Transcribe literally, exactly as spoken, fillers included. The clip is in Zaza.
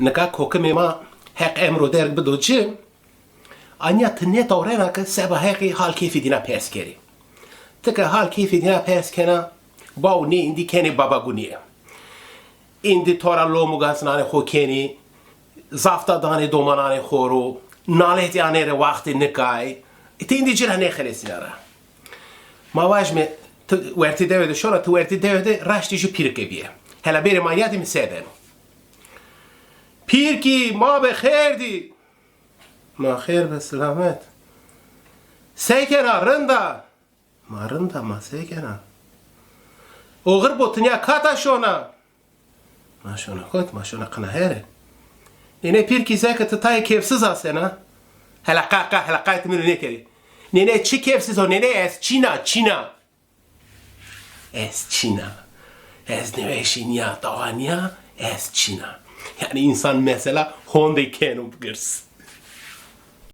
Nika kokimê ma Heq emro derg bido ci, anya ti nêtawrena ke seba Heqî hal keyfê dîna pers kerî. Ti ke hal keyfê dîna pers kena, baw nê îndî kenê babagunîye. Îndî to ra lomuga zinanê xo kenî, zafta danê domananê xo ro, naletî anê rê waxtê nikay. Ti îndî ci ra nêxelesîna ra. Ma vajîme ti wertê dewe de şona, ti wertê dewe de raştî ju pîrike bîye. Hela bêrê ma nîyadîme se beno. Pîrkî, ma be xêr dî. Ma xêr be silamet. Se kena, rind a? Ma rind a, ma se kena? Oxir bo, ti nîya kata şona? Ma şona kot, ma şona qina here. Nênê pîrkî, zeke ti tayê kêfsiz a sena? Hela qa, qa, hela qayê ti mi rê nêkerî. Nênê çi kêfsiz o, nênê ez çîna, çîna. Ez çîna. Ez nêweşî nîya, dawa nîya, ez çîna. Yanî însan mesela hondê keno girs.